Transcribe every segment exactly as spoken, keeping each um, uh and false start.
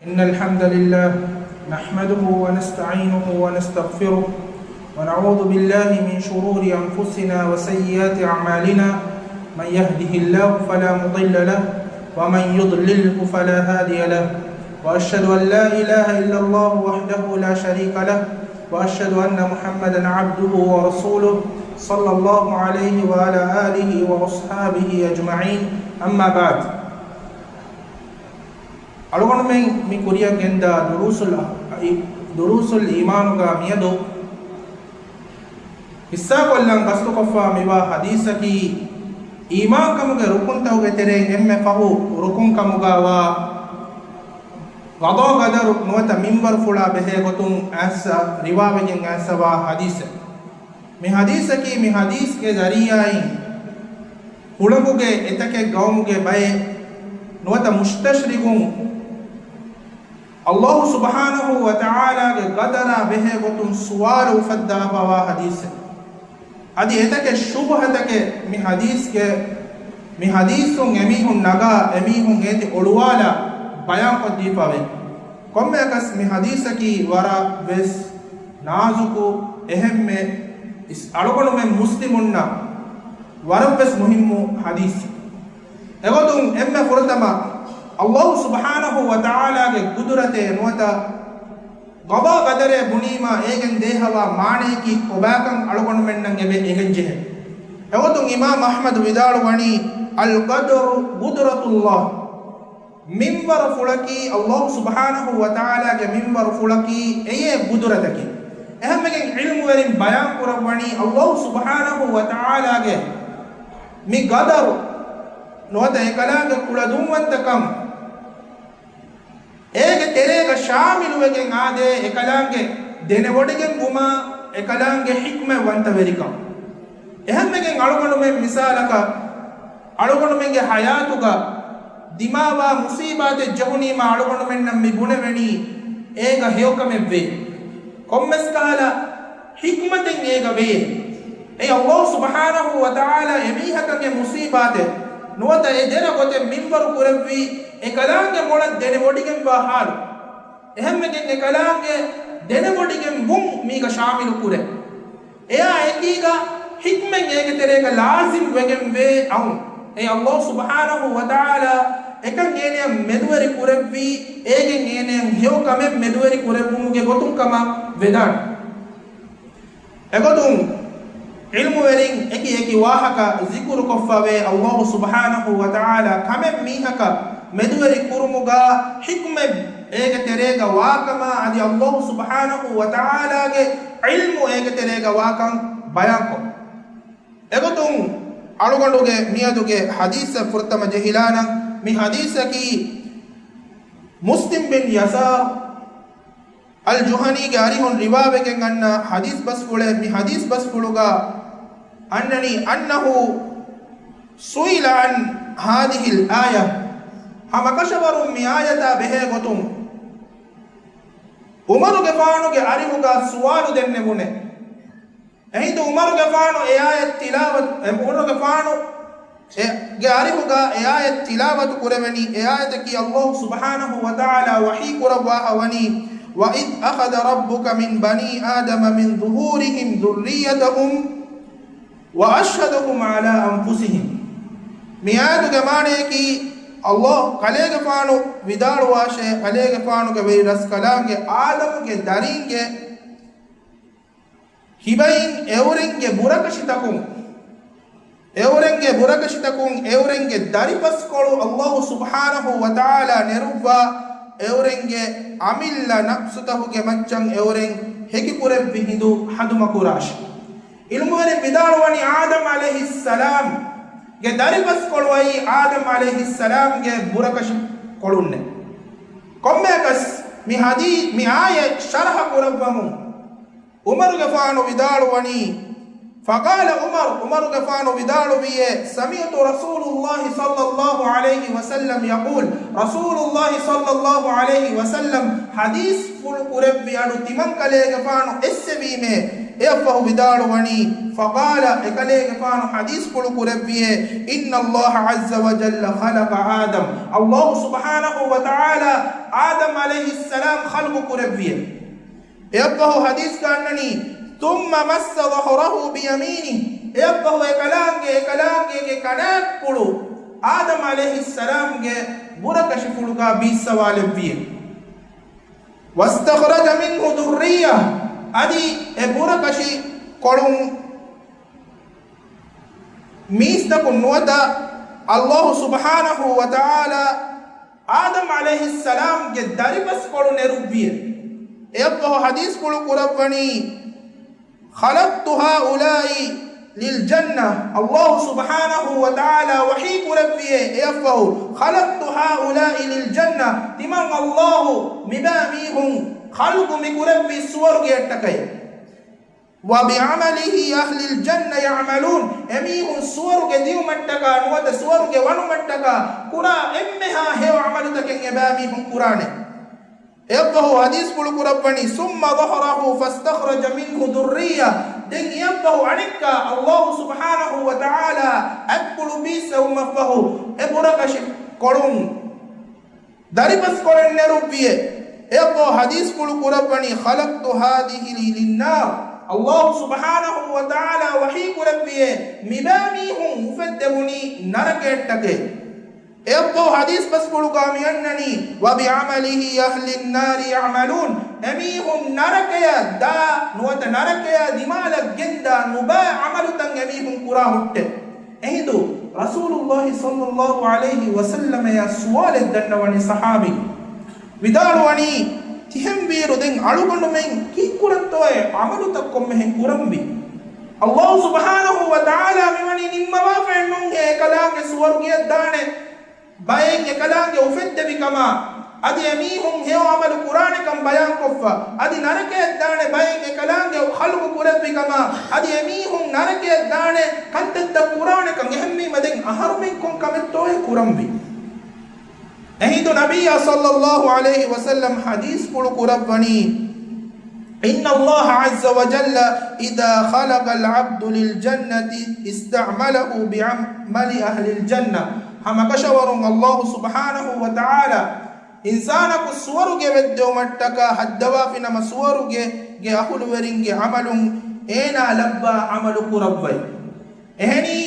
إن الحمد لله نحمده ونستعينه ونستغفره ونعوذ بالله من شرور أنفسنا وسيئات أعمالنا، من يهده الله فلا مضل له ومن يضلله فلا هادي له، وأشهد أن لا إله إلا الله وحده لا شريك له، وأشهد أن محمدا عبده ورسوله، صلى الله عليه وعلى آله وأصحابه أجمعين، أما بعد. އަޅުގަނޑުމެން މި ކުރިއަށް ގެންދާ ދުރޫސުލް، ދުރޫސުލް އީމާނުގަ މިއަދު ޙިއްޞާކޮށްލަން ގަސްތުކޮށްފާ މިވާ ޙަދީޘަކީ، އީމާންކަމުގެ ރުކުންތަކުގެ ތެރެއިން އެންމެ ފަހު ރުކުންކަމުގައިވާ ޤަޟާ ޤަދަރު ނުވަތަ މިންވަރު ފުޅާ ބެހޭ ގޮތުން އައިއްސަ ރިވާވެގެން އައިއްސަވާ ޙަދީޘެއް. މި ޙަދީޘަކީ މި ޙަދީޘްގެ ޒަރީޢާއިން ހުޅަނގުގެ އެތަކެއް ގައުމުގެ ބައެއް ނުވަތަ މުސްތަޝްރިޤުން ﷲ ސުބްޙާނަހޫ ވަތަޢާލާގެ ޤަދަރާ ބެހޭ ގޮތުން ސުވާލު އުފައްދާފަވާ ޙަދީޘެއް. އަދި އެތަކެއް ޝުބުހަތަކެއް މި ޙަދީޘްގެ، މި ޙަދީޘުން އެމީހުން ނަގާ، އެމީހުން އޭތި އޮޅުވާލާ ބަޔާންކޮށްދީފަވޭ. ކޮންމެއަކަސް މި ޙަދީޘަކީ ވަރަށް ވެސް ނާޒުކު، އެހެންމެ އިސް އަޅުގަނޑުމެން މުސްލިމުންނަށް ވަރަށް ވެސް މުހިއްމު ޙަދީޘެއް. އެގޮތުން އެންމެ ފުރަތަމަ ﷲ ސުބްޙާނަހޫ ވަތަޢާލާގެ ޤުދުރަތެއް ނުވަތަ ޤަޟާ ޤަދަރެއް ބުނީމާ އޭގެން ދޭހަވާ މާނަޔަކީ ކޮބާކަން އަޅުގަނޑުމެންނަށް އެބަ އެނގެންޖެހޭ. އެގޮތުން އިމާމް އަޙްމަދު ވިދާޅުވަނީ، القدر قدرة الله. މިންވަރު ފުޅަކީ، ﷲ ސުބްޙާނަހޫ ވަތަޢާލާގެ މިންވަރު ފުޅަކީ އެޔޭ ޤުދުރަތަކީ. އެހެންވެގެން ޢިލްމުވެރިން ބަޔާން ކުރައްވަނީ، ﷲ ސުބްޙާނަހޫ ވަތަޢާލާގެ މި ޤަދަރު ނުވަތަ އެކަލާނގެ ކުޅަދުންވަންތަކަން، އޭގެ ތެރޭގަ ޝާމިލުވެގެން އާދޭ، އެކަލާނގެ ދެނެވޮޑިގެންވުމާ، އެކަލާނގެ ޙިކްމަތްވަންތަވެރިކަން. އެހެންވެގެން އަޅުގަނޑުމެން މިސާލަކަށް، އަޅުގަނޑުމެންގެ ޙަޔާތުގަ ދިމާވާ މުޞީބާތެއް ޖެހުނީމާ އަޅުގަނޑުމެންނަށް މި ބުނެވެނީ އޭގަ ހެޔޮކަމެއްވޭ. ކޮންމެސް ކަހަލަ ޙިކްމަތެއް އޭގަ ވެޔޭ. އެއީ ﷲ ސުބްޙާނަހޫ ވަތަޢާލާ އެމީހަކަށް އެ މުޞީބާތެއް ނުވަތަ އެ ދެރަ ގޮތެއް މިންވަރު ކުރެއްވީ، އެކަލާނގެ މޮޅަށް ދެނެވޮޑިގެންވާ ޙާލު. އެހެންވެގެން އެކަލާނގެ ދެނެވޮޑިގެން ވުން މީގަ ޝާމިލު ކުރޭ. އެއާ އެކީގަ ޙިކްމަތް އޭގެ ތެރޭގަ ލާޒިމް ވެގެން ވޭ އައުން. އެ ﷲ ސުބްޙާނަހޫ ވަތަޢާލާ އެކަން އޭނަޔަށް މެދުވެރި ކުރެއްވީ، އޭގެން އޭނަޔަށް ހެޔޮ ކަމެއް މެދުވެރި ކުރެއްވުމުގެ ގޮތުން ކަމަށް ވެދާނެ. އެގޮތުން ޢިލްމުވެރިން އެކި އެކި ވާހަކަ ޒިކުރުކޮށްފަވޭ، ﷲ ސުބްޙާނަހޫ ވަތަޢާލާ ކަމެއް މީހަކަށް މެދުވެރި ކުރުމުގަ ޙިކްމަތް އޭގެ ތެރޭގަ ވާކަމާ އަދި ﷲ ސުބްޙާނަހޫ ވަތަޢާލާގެ ޢިލްމު އޭގެ ތެރޭގަ ވާކަން ބަޔާންކޮށް. އެގޮތުން އަޅުގަނޑުގެ މިއަދުގެ ޙަދީޘަށް ފުރަތަމަ ޖެހިލާނަން. މި ޙަދީޘަކީ މުސްލިމް ބިން ޔަސާރު އަލް ޖުހަނީގެ އަރިހުން ރިވާވެގެން އަންނަ ޙަދީޘް ބަސްފުޅެއް. މި ޙަދީޘް ބަސްފުޅުގަ އަންނަނީ، أنه سئل عن هذه الآية، ހަމަކަށަވަރުން މި އާޔަތާ ބެހޭ ގޮތުން ޢުމަރުގެފާނުގެ އަރިހުގަ ސުވާލު ދެންނެވުނެ. އެހިނދު ޢުމަރުގެފާނު އެ އާޔަތް ތިލާވަތު، އެ ޢުމަރުގެފާނު އެ، ގެ އަރިހުގަ އެ އާޔަތް ތިލާވަތު ކުރެވެނީ. އެ އާޔަތަކީ ﷲ ސުބްޙާނަހޫ ވަތަޢާލާ ވަޙީ ކުރައްވާފަ ވަނީ، وإذ أخذ ربك من بني آدم من ظهورهم ذريتهم وأشهدهم على أنفسهم. މި އާޔަތުގެ މާނަޔަކީ، ﷲ ކަލޭގެފާނު ވިދާޅުވާށޭ، ކަލޭގެފާނުގެ ވެރިރަސްކަލާނގެ އާދަމުގެ ދަރީންގެ ހިބައިން އެއުރެންގެ ބުރަކަށިތަކުން، އެއުރެންގެ ބުރަކަށިތަކުން އެއުރެންގެ ދަރިފަސްކޮޅު ﷲ ސުބްޙާނަހޫ ވަތަޢާލާ ނެރުއްވާ، އެއުރެންގެ އަމިއްލަ ނަފްސުތަކުގެ މައްޗަށް އެއުރެން ހެކިކުރެއްވި ހިނދު ހަނދުމަކުރާށި. ޢިލްމުވެރިން ވިދާޅުވަނީ އާދަމް ޢަލައިހިއްސަލާމްގެ ދަރިފަސްކޮޅު އައީ އާދަމް ޢަލައިހިއްސަލާމްގެ ބުރަކަށިކޮޅުންނޭ. ކޮންމެއަކަސް މި ޙަދީ، މި އާޔަތް ޝަރަޙަ ކުރައްވަމުން ޢުމަރުގެފާނު ވިދާޅުވަނީ، فقال عمر، ޢުމަރުގެފާނު ވިދާޅުވިއޭ، سمعت رسول الله صلى الله عليه وسلم يقول، ރަސޫލުﷲ ޞައްލަﷲ ޢަލައިހި ވަސައްލަމް ޙަދީޘްފުޅު ކުރެއްވި އަޑު ތިމަންކަލޭގެފާނު އެއްސެވީމޭ، އެއަށްފަހު ވިދާޅުވަނީ، فقال، އެކަލޭގެފާނު ޙަދީޘްފުޅު ކުރެއްވިއޭ، إن الله عز وجل خلق آدم، ﷲ ސުބްޙާނަހޫ ވަތަޢާލާ އާދަމް ޢަލައިހިއްސަލާމް ޚަލްޤު ކުރެއްވިއޭ. އެއަށްފަހު ޙަދީޘްގަ އަންނަނީ، ثم مس ظهره بيمينه، އެއަށްފަހު އެކަލާނގެ، އެކަލާނގެގެ ކަނާތްޕުޅު އާދަމް ޢަލައިހިއްސަލާމްގެ ބުރަކަށިފުޅުގަ ބީއްސަވާލެއްވިއޭ. واستخرج منه ذرية، އަދި އެ ބުރަކަށި ކޮޅުން މީސްތަކުން ނުވަތަ ﷲ ސުބްޙާނަހޫ ވަތަޢާލާ އާދަމް ޢަލައިހިއްސަލާމްގެ ދަރިފަސްކޮޅު ނެރުއްވިއޭ. އެއަށްފަހު ޙަދީޘްފުޅު ކުރައްވަނީ، خلقت هؤلاء للجنة، ﷲ ސުބްޙާނަހޫ ވަތަޢާލާ ވަޙީ ކުރެއްވިއޭ އެއަށްފަހު، خلقت هؤلاء للجنة، ތިމަން ﷲ މިބައިމީހުން ޚަލްޤު މި ކުރެއްވީ ސުވަރުގެއަށްޓަކައި. وبعمله أهل الجنة يعملون، އެމީހުން ސުވަރުގެ ދިޔުމަށްޓަކާ ނުވަތަ ސުވަރުގެ ވަނުމަށްޓަކާ ކުރާ އެންމެހާ ހެޔޮ ޢަމަލުތަކެއް އެބައިމީހުން ކުރާނެ. އެއަށްފަހު ޙަދީޘްފުޅު ކުރައްވަނީ، ثم ظهره فاستخرج منه ذرية، ދެން އެއަށްފަހު އަނެއްކާ ﷲ ސުބްޙާނަހޫ ވަތަޢާލާ އަތްޕުޅު ބީއްސެވުމަށްފަހު އެ ބުރަކަށި ކޮޅުން ދަރިފަސްކޮޅެއް ނެރުއްވިއޭ. އެއަށްފަހު ޙަދީޘްފުޅު ކުރައްވަނީ، خلقت هذه للنار، ﷲ ސުބްޙާނަހޫ ވަތަޢާލާ ވަޙީ ކުރެއްވިއޭ، މިބައިމީހުން އުފެއްދެވުނީ ނަރަކަޔަށްޓަކައި. އެއަށްފަހު ޙަދީޘް ބަސްފުޅުގާ މި އަންނަނީ، وبعمله أهل النار يعملون، އެމީހުން ނަރަކަޔަށް ދާ ނުވަތަ ނަރަކަޔާ ދިމާލަށް ގެންދާ ނުބައި ޢަމަލުތައް އެމީހުން ކުރާ ހުއްޓެ. އެހިނދު ރަސޫލުﷲ ޞައްލަﷲ ޢަލައިހި ވަސައްލަމަޔާ ސުވާލެއް ދަންނަވަނީ ޞަޙާބީ. ވިދާޅުވަނީ، ތިހެންވީއިރު ދެން އަޅުގަނޑުމެން ކީއްކުރަންތޯއޭ ޢަމަލުތައް ކޮންމެހެން ކުރަންވީ؟ ﷲ ސުބްޙާނަހޫ ވަތަޢާލާ މިވަނީ ނިންމަވާފައެއްނޫންހޭ އެކަލާނގެ ސުވަރުގެއަށް ދާނެ ބައެއް އެކަލާނގެ އުފެއްދެވިކަމާ، އަދި އެމީހުން ހެޔޮ ޢަމަލު ކުރާނެކަން ބަޔާންކޮށްފަ، އަދި ނަރަކަޔަށް ދާނެ ބައެއް އެކަލާނގެ ޚަލްޤު ކުރެއްވިކަމާ، އަދި އެމީހުން ނަރަކަޔަށް ދާނެ ކަންތައްތައް ކުރާނެކަން. އެހެންވީމަ ދެން އަހަރުމެން ކޮން ކަމެއްތޯއޭ ކުރަންވީ؟ އެހިނދު ނަބިއްޔާ ޞައްލަﷲ ޢަލައިހި ވަސައްލަމް ޙަދީޘްފުޅު ކުރައްވަނީ، إن الله عز وجل إذا خلق العبد للجنة استعمله بعمل أهل الجنة، ހަމަކަށަވަރުން ﷲ ސުބްޙާނަހޫ ވަތަޢާލާ އިންސާނަކު ސުވަރުގެ ވެއްދެވުމަށްޓަކާ ހައްދަވާފިނަމަ، ސުވަރުގެ ގެ އަހުލުވެރިންގެ ޢަމަލުން އޭނާ ލައްވާ ޢަމަލު ކުރައްވައި. އެހެނީ،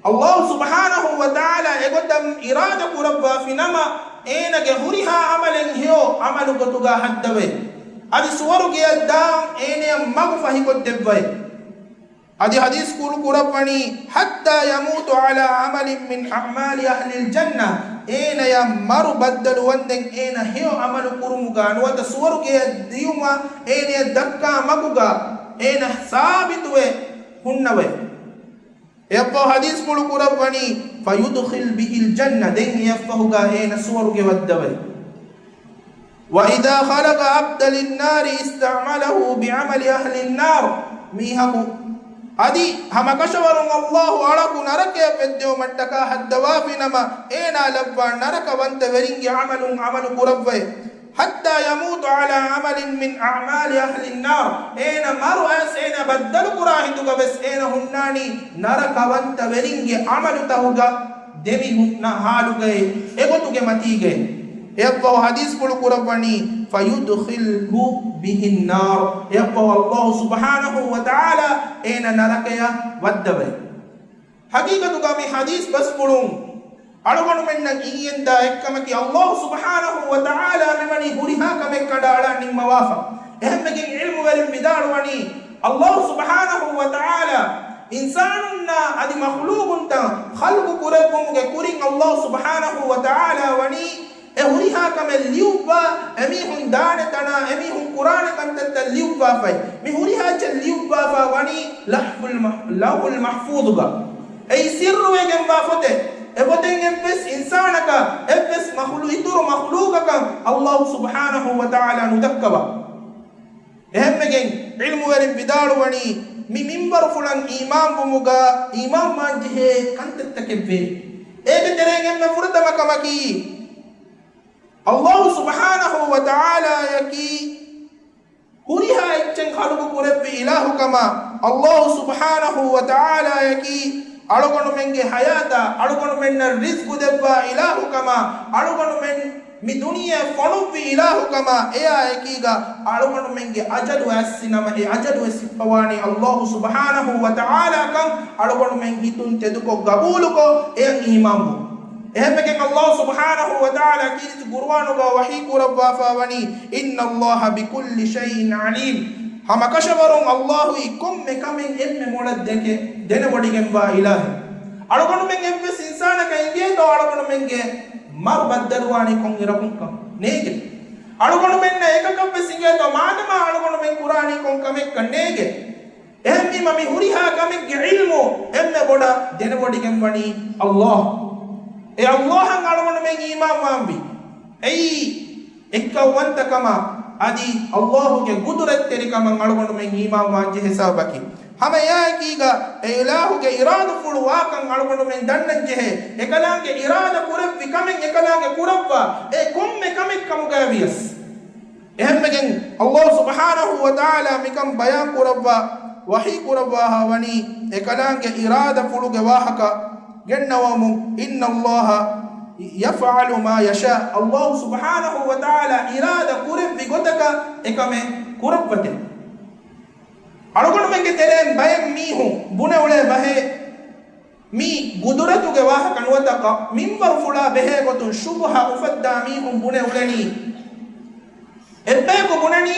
ﷲ ސުބްޙާނަހޫ ވަތަޢާލާ އެގޮތަށް އިރާދަ ކުރައްވާފިނަމަ، އޭނަގެ ހުރިހާ ޢަމަލެއް ހެޔޮ ޢަމަލު ގޮތުގާ ހައްދަވައި، އަދި ސުވަރުގެއަށް ދާން އޭނަޔަށް މަގު ފަހިކޮށްދެއްވައި. އަދި ޙަދީޘް ކުރު ކުރައްވަނީ، حتى يموت على عمل من أعمال أهل الجنة، އޭނަޔަށް މަރު ބައްދަލުވަންދެން އޭނަ ހެޔޮ ޢަމަލު ކުރުމުގާ ނުވަތަ ސުވަރުގެއަށް ދިޔުމަށް އޭނަޔަށް ދައްކާ މަގުގާ އޭނަ ސާބިތުވެ ހުންނަވައި. އެއަށްފަހު ޙަދީޘްފުޅު ކުރައްވަނީ، فيدخل به الجنة، ދެން އެއަށްފަހުގާ އޭނަ ސުވަރުގެ ވައްދަވައި. وإذا خلق عبدا للنار استعمله بعمل أهل النار، މީހަކު އަދި ހަމަކަށަވަރުން ﷲ އަޅަކު ނަރަކަޔަށް ވެއްދެވުމަށްޓަކާ ހައްދަވާފިނަމަ، އޭނާ ލައްވާ ނަރަކަވަންތަ ވެރިންގެ ޢަމަލުން ޢަމަލު ކުރައްވައި. حتى يموت على عمل من أعمال أهل النار، އޭނަ މަރު އައިސް އޭނަ ބައްދަލުކުރާ ހިނދުގަ ވެސް އޭނަ ހުންނާނީ ނަރަކަވަންތަ ވެރިންގެ ޢަމަލުތަކުގަ ދެމި ހުންނަ ޙާލުގައި އެގޮތުގެ މަތީގައި. އެއަށްފަހު ޙަދީޘްފުޅު ކުރައްވަނީ، فيدخله به النار، އެއަށްފަހު ﷲ ސުބްޙާނަހޫ ވަތަޢާލާ އޭނަ ނަރަކަޔަށް ވައްދަވައި. ޙަޤީޤަތުގަ މި ޙަދީޘް ބަސްފުޅުން އަޅުގަނޑުމެންނަށް އިނގިގެންދާ އެއްކަމަކީ، ﷲ ސުބްޙާނަހޫ ވަތަޢާލާ މިވަނީ ހުރިހާ ކަމެއް ކަނޑައަޅާ ނިންމަވާފަ. އެހެންވެގެން ޢިލްމުވެރިން ވިދާޅުވަނީ، ﷲ ސުބްޙާނަހޫ ވަތަޢާލާ އިންސާނުންނާ އަދި މަޚްލޫޤުންތައް ޚަލްޤު ކުރެއްވުމުގެ ކުރިން ﷲ ސުބްޙާނަހޫ ވަތަޢާލާ ވަނީ އެ ހުރިހާ ކަމެއް ލިޔުއްވާ، އެމީހުން ދާނެ ތަނާ، އެމީހުން ކުރާނެ ކަންތައްތައް ލިޔުއްވާފައި. މި ހުރިހާ އެއްޗެއް ލިޔުއްވާފަ ވަނީ ލައުޙުލް މަ-، ލައުޙުލް މަޙްފޫޡުގަ. އެއީ ސިއްރުވެގެންވާ ފޮތެއް. އެފޮތެއް އެއްވެސް އިންސާނަކަށް، އެއްވެސް މަޚުލޫ-، އިތުރު މަޚްލޫޤަކަށް ﷲ ސުބްޙާނަހޫ ވަތަޢާލާ ނުދައްކަވާ. އެހެންވެގެން ޢިލްމުވެރިން ވިދާޅުވަނީ، މި މިންވަރުފުޅަށް އީމާންވުމުގަ އީމާންވާންޖެހޭ ކަންތައްތަކެއްވޭ. އޭގެ ތެރެއިން އެންމެ ފުރަތަމަ ކަމަކީ، ﷲ ސުބްޙާނަހޫ ވަތަޢާލާއަކީ ހުރިހާ އެއްޗެއް ޚަލްޤު ކުރެއްވި އިލާހުކަމާ، އައްލާހު ސުބްޙާނަހު ވަތަޢާލާއަކީ އަޅުގަނޑުމެންގެ ޙަޔާތާ، އަޅުގަނޑުމެންނަށް ރިޒްޤު ދެއްވާ އިލާހުކަމާ، އަޅުގަނޑުމެން މި ދުނިޔެ ފޮނުއްވި އިލާހުކަމާ، އެއާ އެކީގަ އަޅުގަނޑުމެންގެ އަޖަލު އައިސްފި ނަމަ، އެ އަޖަލު ވެސް ހިއްޕަވާނީ އައްލާހު ސުބްޙާނަހު ވަތަޢާލާ ކަން އަޅުގަނޑުމެން ހިތުން ތެދުކޮށް ގަބޫލުކޮށް، އެއަށް އީމާންވުން. އެހެންވެގެން އައްލާހު ސުބްޙާނަހު ވަތަޢާލާ ކީރިތި ޤުރުއާނުގަ ވަޙީ ކުރައްވާފަ ވަނީ، إِنَّ اللَّهَ بِكُلِّ شَيْءٍ عَلِيمٌ. ހަމަކަށަވަރުން އައްލާހުއީ ކޮންމެ ކަމެއް އެންމެ މޮޅަށް ދެކެ ދެނެވޮޑިގެންވާ އިލާހެއް. އަޅުގަނޑުމެން އެއްވެސް އިންސާނަކަށް އެނގޭތޯ އަޅުގަނޑުމެންގެ މަރު ބައްދަލުވާނީ ކޮން އިރަކުންކަން؟ ނޭގެ. އަޅުގަނޑުމެންނަށް އެކަކަށްވެސް އިނގޭތޯ މާދަމާ އަޅުގަނޑުމެން ކުރާނީ ކޮން ކަމެއްކަން؟ ނޭގެ. އެހެންވީމަ މި ހުރިހާ ކަމެއްގެ ޢިލްމު އެންމެ ބޮޑަށް ދެނެވޮޑިގެންވަނީ އައްލާހު. އެ އައްލާހަށް އަޅުގަނޑުމެން އީމާންވާންވީ. އެއީ އެއްކައުވަންތަކަމާ އަދި އައްލާހުގެ ގުދުރަތްތެރިކަމަށް އަޅުގަނޑުމެން އީމާންވާންޖެހޭ ސަބަބަކީ. ހަމަ އެއާއެކީގަ އެ އިލާހުގެ އިރާދަފުޅު ވާކަން އަޅުގަނޑުމެން ދަންނަންޖެހޭ. އެކަލާނގެ އިރާދަ ކުރެއްވި ކަމެއް އެކަލާނގެ ކުރައްވާ އެ ކޮންމެ ކަމެއް ކަމުގައިވިޔަސް. އެހެންވެގެން އައްލާހު ސުބްޙާނަހު ވަތަޢާލާ މިކަން ބަޔާން ކުރައްވާ، ވަޙީ ކުރައްވާހާ ވަނީ، އެކަލާނގެ އިރާދަފުޅުގެ ވާހަކަ ގެންނަވަމުން، إِنَّ اللَّهَ يَفْعَلُ مَا يَشَاءُ، އައްލާހު ސުބްޙާނަހު ވަތަޢާލާ އިރާދަ ކުރެއްވި ގޮތަކަށް އެކަމެއް ކުރައްވަތެ. އަޅުގަނޑުމެންގެ ތެރެއިން ބައެއް މީހުން ބުނެ އުޅޭ ބަހޭ، މި ގުދުރަތުގެ ވާހަކަ ނުވަތަ މިންވަރު ފުޅާ ބެހޭ ގޮތުން ޝުބުހަ އުފައްދާ މީހުން ބުނެ އުޅެނީ. އެއްބަޔަކު ބުނަނީ،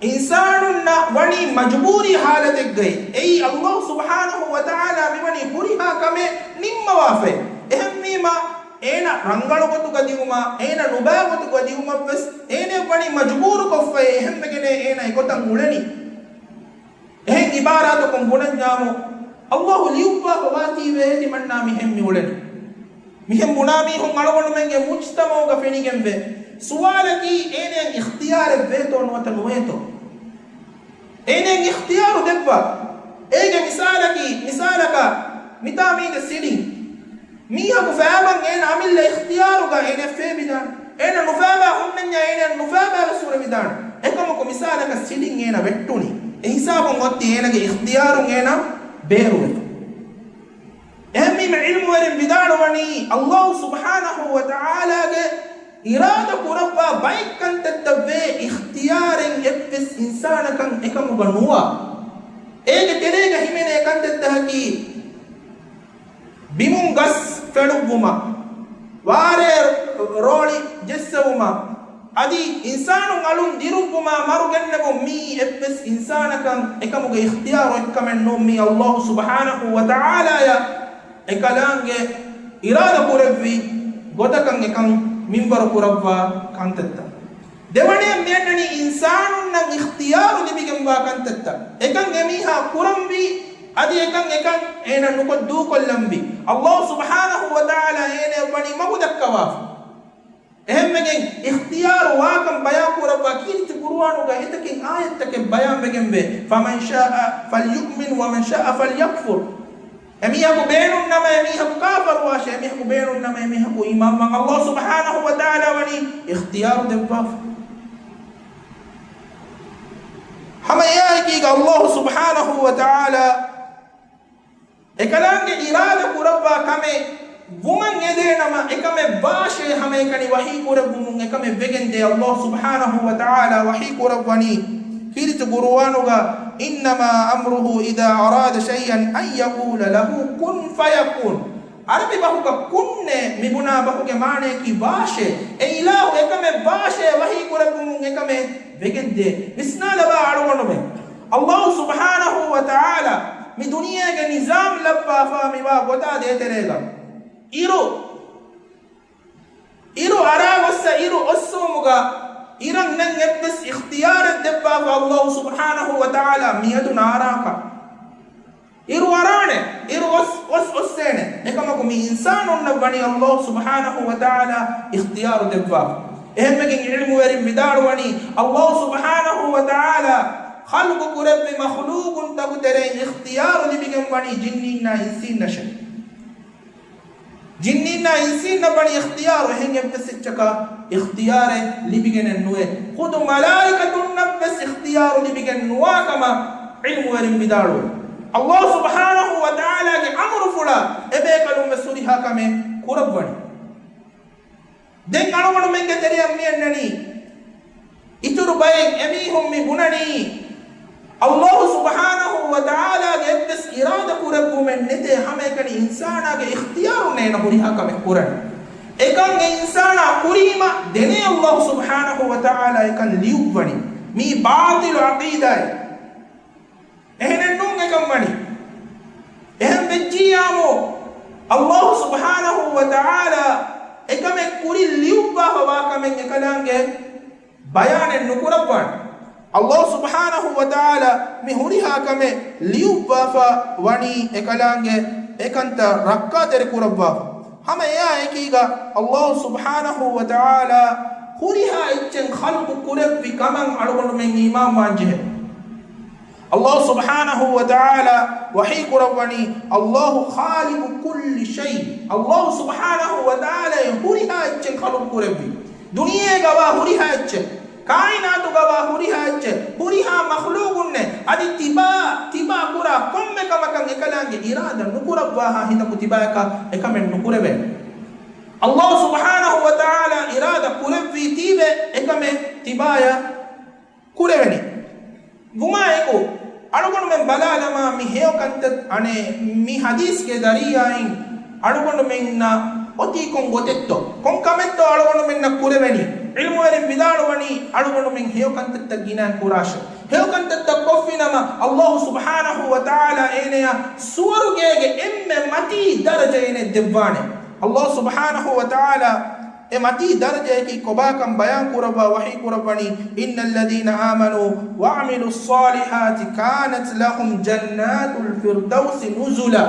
އިންސާނުންނަށް ވަނީ މަޖުބޫރީ ޙާލަތެއްގައި، އެއީ އައްލާހު ސުބްޙާނަހު ވަތަޢާލާ މިވަނީ ހުރިހާ ކަމެއް ނިންމަވާފައި. އެހެންވީމަ، އޭނަ ރަނގަޅު ގޮތުގަ ދިއުމާ، އޭނަ ނުބައި ގޮތުގަ ދިއުމަށްވެސް އޭނައަށް ވަނީ މަޖުބޫރުކޮށްފައި. އެހެންވެގެނޭ އޭނަ އެގޮތަށް އުޅެނީ. އެހެން އިބާރާތަކުން ބުނަންޏާމު، އައްލާހު ލިޔުއްވާފަ ވާތީވެ ތިމަންނާ މިހެން މި އުޅެނީ. މިހެން ބުނާ މީހުން އަޅުގަނޑުމެންގެ މުޖްތަމަޢުގަ ފެނިގެންވޭ. ސުވާލަކީ، އޭނައަށް އިޚްތިޔާރެއް ވޭތޯ ނުވަތަ ނުވޭތޯ؟ އޭނައަށް އިޚްތިޔާރު ދެއްވާ. އޭގެ މިސާލަކީ، މިސާލަކަށް، މިތާ މީގެ ސިޑިން. މީހަކު ފައިބަން އޭނަ އަމިއްލަ އިޚްތިޔާރުގަ އޭނަ ފޭބިދާނެ. އޭނަ ނުފައިބާ ހުންނަންޏާ އޭނަ ނުފައިބާވެސް ހުރެވިދާނެ. އެކަމަކު މިސާލަކަށް ސިޑިން އޭނަ ވެއްޓުނީ. އެ ހިސާބުން އޮތީ އޭނަގެ އިޚްތިޔާރުން އޭނަ ބޭރުވެފަ. އެހެންވީމަ ޢިލްމުވެރިން ވިދާޅުވަނީ، އައްލާހު ސުބްޙާނަހު ވަތަޢާލާގެ އިރާދަ ކުރައްވާ ބައެއް ކަންތައްތައް ވޭ އިޚްތިޔާރެއް އެއްވެސް އިންސާނަކަށް އެކަމުގަ ނުވާ. އޭގެ ތެރޭގަ ހިމެނޭ ކަންތައްތަކަކީ، ބިމުން ގަސް ފެޅުއްވުމަށް، ވާރޭ ރޯޅި ޖެއްސެވުމަށް، އަދި އިންސާނުން އަލުން ދިރުއްވުމާ މަރު ގެންނެވުން، މިއީ އެއްވެސް އިންސާނަކަށް އެކަމުގެ އިޚްތިޔާރު އޮތްކަމެއް ނޫން. މީ އައްލާހު ސުބްޙާނަހު ވަތަޢާލާޔަށް އެކަލާނގެ އިރާދަ ކުރެއްވި ގޮތަކަށް އެކަން މިންވަރު ކުރައްވާ ކަންތައްތައް. ދެވަނައަށް މިއަންނަނީ އިންސާނުންނަށް އިޚްތިޔާރު ލިބިގެންވާ ކަންތައްތައް. އެކަން އެމީހާ ކުރަންވީ، އަދި އެކަން އެކަން އޭނަ ނުކޮށް ދޫކޮށްލަންވީ. އައްލާހު ސުބްޙާނަހު ވަތަޢާލާ އޭނައަށް ވަނީ މަގު ދައްކަވާފަ. އެހެންވެގެން އިޚްތިޔާރު ވާކަން ބަޔާން ކުރައްވާ ކީރިތި ޤުރުއާނުގަ އެތަކެއް އާޔަތްތަކެއް ބަޔާންވެގެންވޭ، فَمَنْ شَاءَ فَلْيُؤْمِنْ وَمَنْ شَاءَ فَلْيَكْفُرْ. އެމީހަކު ބޭނުންނަމަ އެމީހަކު ކާފަރުވާށޭ، އެމީހަކު ބޭނުންނަމަ އެމީހަކު އީމާންވާން. އައްލާހު ސުބްޙާނަހު ވަތަޢާލާ ވަނީ އިޚްތިޔާރު ދެއްވާފަ. ހަމަ އެއާއެކީގަ އައްލާހު ސުބްޙާނަހު ވަތަޢާލާ އެކަލާނގެ އިރާދަ ކުރައްވާ ކަމެއް ވުމަށް އެދޭނަމަ، އެކަމެއް ވާށޭ ހަމައެކަނި ވަޙީ ކުރެއްވުމުން އެކަމެއް ވެގެންދޭ. އައްލާހު ސުބްޙާނަހު ވަތަޢާލާ ވަޙީ ކުރައްވަނީ ކީރިތި ޤުރުއާނުގަ، إِنَّمَا أَمْرُهُ إِذَا أَرَادَ شَيْئًا أَنْ يَقُولَ لَهُ كُنْ فَيَكُونُ. ޢަރަބި ބަހުގަ ކުންނޭ މިބުނާ ބަހުގެ މާނަޔަކީ ވާށޭ. އެ އިލާހު އެކަމެއް ވާށޭ ވަޙީ ކުރެއްވުމުން އެކަމެއް ވެގެންދޭ. ވިސްނާލަބާ އަޅުގަނޑުމެން. އައްލާހު ސުބްޙާނަހު ވަތަޢާލާ މި ދުނިޔޭގެ ނިޒާމް ލައްވާފާ މިވާ ގޮތާ ދޭތެރޭގަ އިރު، އިރު އަރާގޮއްސަ އިރު އޮއްސުވުމުގަ އިރަށް ނެތް އެއްވެސް އިޚްތިޔާރެއް ދެއްވާފަ އައްލާހު ސުބްޙާނަހު ވަތަޢާލާ މިއަދު ނާރާކަށް. އިރު އަރާނެ، އިރު އޮސް، އޮސް، އޮއްސޭނެ. އެކަމަކު މި އިންސާނުންނަށް ވަނީ އައްލާހު ސުބްޙާނަހު ވަތަޢާލާ އިޚްތިޔާރު ދެއްވާފަ. އެހެންވެގެން ޢިލްމުވެރިން ވިދާޅުވަނީ، އައްލާހު ސުބްޙާނަހު ވަތަޢާލާ ޚަލްޤު ކުރެއްވި މަޚްލޫޤުންތަކު ތެރެއިން އިޚްތިޔާރު ލިބިގެން ވަނީ ޖިންނީންނާ އިންސީންނަށެވެ. ޖިންނީންނާ އިންސީންނަށް ވަނީ އިޚްތިޔާރު، އެހެން އެއްވެސް އެއްޗަކަށް އިޚްތިޔާރެއް ލިބިގެނެއް ނުވޭ. ޚުދު މަލާއިކަތުންނަށްވެސް އިޚްތިޔާރު ލިބިގެން ނުވާ ކަމަށް ޢިލްމުވެރިން ވިދާޅުވޭ. ﷲ ސުބްޙާނަހޫ ވަތަޢާލާގެ އަމުރުފުޅާ އެބޭކަލުން ވެސް ހުރިހާ ކަމެއް ކުރައްވަނީ. ދެން އަޅުގަނޑުމެންގެ ތެރެއަށް މިއަންނަނީ، އިތުރު ބައެއް އެމީހުން މި ބުނަނީ، ﷲ ސުބްޙާނަހޫ ވަތަޢާލާގެ އެއްވެސް އިރާދަ ކުރެއްވުމެއް ނެތޭ، ހަމައެކަނި އިންސާނާގެ އިޚްތިޔާރުންނޭނަ ހުރިހާ ކަމެއް ކުރަން. އެކަން އެ އިންސާނާ ކުރީމަ ދެނޭ ﷲ ސުބްޙާނަހޫ ވަތަޢާލާ އެކަން ލިޔުއްވަނީ. މީ ބާޠިލު ޢަޤީދާއެއް. އެހެނެއްނޫން އެކަން ވަނީ. އެހެން ވެއްޖިއްޔާމު، ﷲ ސުބްޙާނަހޫ ވަތަޢާލާ އެކަމެއް ކުރިން ލިޔުއްވާފަ ވާ ކަމެއް އެކަލާނގެ ބަޔާނެއް ނުކުރައްވާނެ. ﷲ ސުބްޙާނަހޫ ވަތަޢާލާ މި ހުރިހާ ކަމެއް ލިޔުއްވާފަ ވަނީ އެކަލާނގެ އެކަންތައް ރައްކާތެރި ކުރައްވާފަ. ހަމަ އެއާ އެކީގަ ﷲ ސުބްޙާނަހޫ ވަތަޢާލާ ހުރިހާ އެއްޗެއް ޚަލްޤު ކުރެއްވި ކަމަށް އަޅުގަނޑުމެން އީމާންވާން ޖެހޭ. ﷲ ސުބްޙާނަހޫ ވަތަޢާލާ ވަޙީ ކުރައްވަނީ، ﷲ خالق كل شيء. ﷲ ސުބްޙާނަހޫ ވަތަޢާލާ އެ ހުރިހާ އެއްޗެއް ޚަލްޤު ކުރެއްވި. ދުނިޔޭގަވާ ހުރިހާ އެއްޗެއް، ކާއިނާތުގަވާ ހުރިހާ އެއްޗެއް، ހުރިހާ މަޚްލޫޤުންނެއް، އަދި ތިބާ، ތިބާ ކުރާ ކޮންމެ ކަމަކަށް އެކަލާނގެ އިރާދަ ނުކުރައްވާހާ ހިނދަކު ތިބާޔަކަށް އެކަމެއް ނުކުރެވޭނެ. ﷲ ސުބްޙާނަހޫ ވަތަޢާލާ އިރާދަ ކުރެއްވީތީވެ އެކަމެއް ތިބާޔަށް ކުރެވެނީ. ވުމާއެކު، އަޅުގަނޑުމެން ބަލާލަމާ، މި ހެޔޮ ކަންތައް އަނެއް މި ޙަދީޘްގެ ޒަރީޢާއިން އަޅުގަނޑުމެންނަށް އޮތީ ކޮން ގޮތެއްތޯ؟ ކޮން ކަމެއްތޯ އަޅުގަނޑުމެންނަށް ކުރެވެނީ؟ ޢިލްމުވެރިން ވިދާޅުވަނީ، އަޅުގަނޑުމެން ހެޔޮ ކަންތައްތައް ގިނައިން ކުރާށޭ. ހެޔޮ ކަންތައްތައް ކޮށްފިނަމަ، ﷲ ސުބްޙާނަހޫ ވަތަޢާލާ އޭނަޔަށް ސުވަރުގޭގެ އެންމެ މަތީ ދަރަޖައެއް ދެއްވާނެ. ﷲ ސުބްޙާނަހޫ ވަތަޢާލާ އެ މަތީ ދަރަޖަޔަކީ ކޮބާކަން ބަޔާން ކުރައްވާ ވަޙީ ކުރައްވަނީ، إن الذين آمنوا وعملوا الصالحات كانت لهم جنات الفردوس نزلا.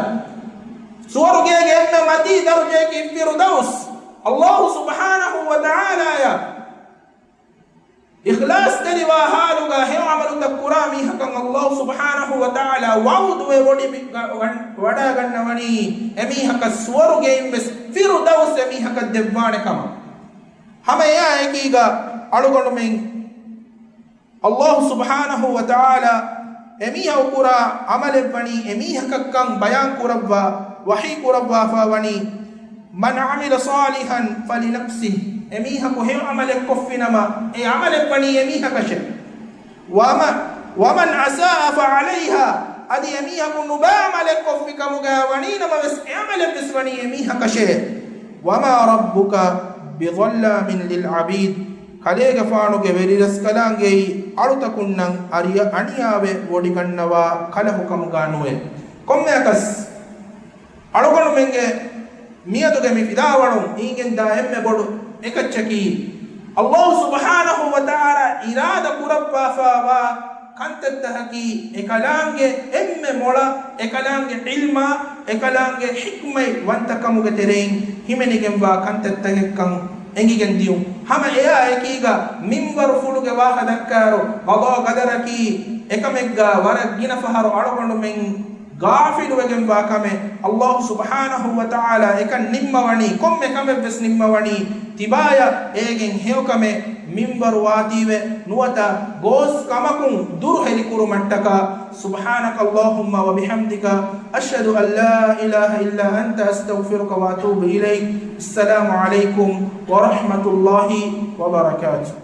ސުވަރުގޭގެ އެންމެ މަތީ ދަރަޖަޔަކީ ފިރުދައުސް. ﷲ ސުބްޙާނަހޫ ވަތަޢާލާޔަށް އިޚްލާޞްތެރިވާ ޙާލުގަ ހެޔޮ ޢަމަލުތައް ކުރާ މީހަކަށް ﷲ ސުބްޙާނަހޫ ވަތަޢާލާ ވަޢުދުވެ ވޮޑި-، ވަ-، ވަޑައިގަންނަވަނީ، އެމީހަކަށް ސުވަރުގެއިން ވެސް ފިރުދައުސް އެމީހަކަށް ދެއްވާނެ ކަމަށް. ހަމަ އެއާ އެކީގަ އަޅުގަނޑުމެން ﷲ ސުބްޙާނަހޫ ވަތަޢާލާ އެމީހަކު ކުރާ ޢަމަލެއްވަނީ އެމީހަކަށްކަން ބަޔާން ކުރައްވާ، ވަޙީ ކުރައްވާފަ ވަނީ، من عمل صالحا فلنفسه. އެމީހަކު ހެޔޮ ޢަމަލެއް ކޮށްފިނަމަ، އެ ޢަމަލެއްވަނީ އެމީހަކަށޭ. ومن، ومن أساء فعليها. އަދި އެމީހަކު ނުބައި ޢަމަލެއް ކޮށްފި ކަމުގަ ވަނީނަމަވެސް، އެ ޢަމަލެއްވެސް ވަނީ އެމީހަކަށޭ. وما ربك بظلام للعبيد. ކަލޭގެފާނުގެ ވެރިރަސްކަލާނގެއީ އަޅުތަކުންނަށް އަރިޔަ-، އަނިޔާވެ ވޮޑިގަންނަވާ ކަލަހު ކަމުގަ ނުވޭ. ކޮންމެއަކަސް އަޅުގަނޑުމެންގެ މިއަދުގެ މި ފިލާވަޅުން އިނގެންދާ އެންމެ ބޮޑު އެކައްޗަކީ، ﷲ ސުބްޙާނަހޫ ވަތަޢާލާ އިރާދަ ކުރައްވާފައިވާ ކަންތައްތަކަކީ، އެކަލާނގެ އެންމެ މޮޅަށް، އެކަލާނގެ ޢިލްމާ، އެކަލާނގެ ޙިކްމަތް ވަންތަކަމުގެ ތެރެއިން ހިމެނިގެންވާ ކަންތައްތަކެއްކަން އެނގިގެން ދިޔުން. ހަމަ އެއާ އެކީގަ މިންވަރުފުޅުގެ ވާހަ ދައްކާއިރު، ޤަޟާ ޤަދަރަކީ އެކަމެއްގަ ވަރަށް ގިނަ ފަހަރު އަޅުގަނޑުމެން ޣާފިލުވެގެންވާ ކަމެއް. ﷲ ސުބްޙާނަހޫ ވަތަޢާލާ އެކަން ނިންމަވަނީ، ކޮންމެ ކަމެއްވެސް ނިންމަވަނީ، ތިބާޔަށް އޭގެން ހެޔޮކަމެއް މިންވަރު ވާތީވެ، ނުވަތަ ގޯސް ކަމަކުން ދުރުހެލި ކުރުމަށްޓަކާ. سبحانك اللهم وبحمدك، أشهد أن لا إله إلا أنت، أستغفرك وأتوب إليك. السلام عليكم ورحمة الله وبركاته.